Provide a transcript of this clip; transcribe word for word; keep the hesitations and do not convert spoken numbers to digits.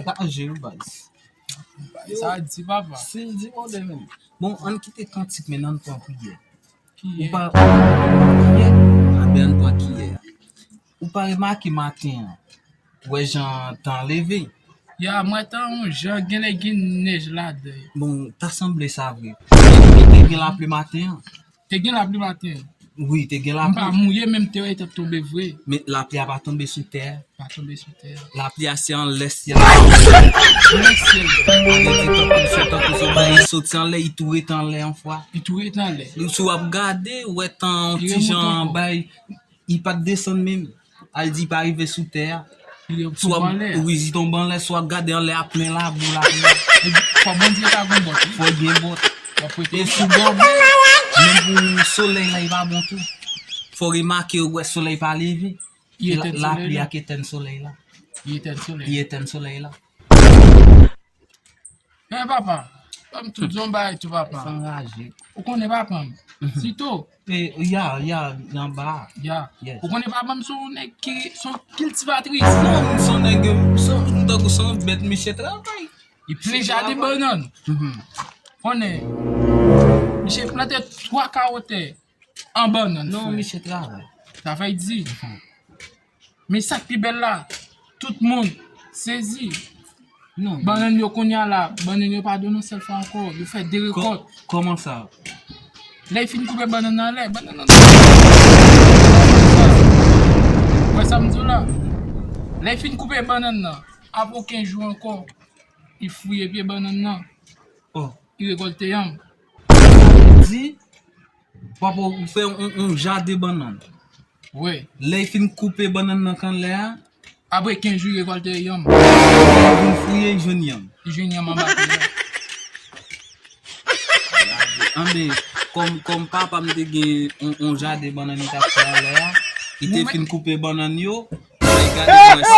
Sa jere baz. Sa di papa. Si l di mode menm. Bon, ann kite kantik men ann pran priyè. Ou Kiyè? Pa kiyè? Anben ann pran kiyè. Ou pa remake maten an? Ou wè jan tan leve? Ya, mwen tan yon jan genlè gen nèj ladan. Bon, ta sanble sa vre. Te gen lapli maten an. Te gen lapli maten. Wi, te gen M pa lapli. Mouye menm te wè t ap tonbe vre. Men lapli a pa tonbe sou tè. Pa tonbe sou tè. Lapli a se anlè syèl. Anlè syèl. Sa vle di tankou se tankou se yon bagay soti anlè, li tou rete anlè yon fwa. Li tou rete anlè. Si w ap gade, ou wè tan yon Li ti jan remonte ankò. Bay, li pa t desann menm. Al di pa rive sou tè a. Li Si w tonbe ap anlè. Wi, li tonbe anlè, si w ap gade anlè a plen labou la. Fò Bondye ta gon bòt. Fò gen bòt. Fò pwete E sou bò bò, menm pou solèy la, li pa bon tou. Fò remake ou wè solèy pa leve. Li etèn Lapli solèy la. Ak etèn solèy la. Li etèn solèy. Li etèn solèy la. Men papa, ban m tout zon bagay tou papa. Anraje. Ou konnen papa m. Sito, E, ya, ya, anba. Ya. Yes. Ou konnen papa m se yon nèg ki se yon kiltivatris. Non, m se yon nèg, m se yon, m tankou se yon bèt misye travay. Li plen jaden bannann. Mhm. Konnen, misye plante twa kawo tè an bannann. Non, Frè. Misye travay. Sa fè di. Men sa k pi bèl la, tout moun sezi. Non. Bannann yo kounye a la, bannann yo pa done yon sèl fwa ankò. Yo fè de rekòt. Kòman sa? Lè y fin koupe bannann nan anlè, bannann nan. Wè sa m di w la? Lè y fin koupe bannann nan, apre kenz jou ankò, y fouye pye bannann nan, Oh. Y rekòlte yanm. Di, papa, ou fè yon, yon jaden bannann. Wi. Lè y fin koupe bannann nan kanlè a, Apre kenz jou, y rekòlte yanm. Lè y vin fouye, y jwenn yanm. Y jwenn yanm anba pye a. Anben, kòm, kòm papa m te gen yon, yon jaden bannann li t ap fè anlè a, li te Mwen- fin koupe bannann yo, lè y gade, wè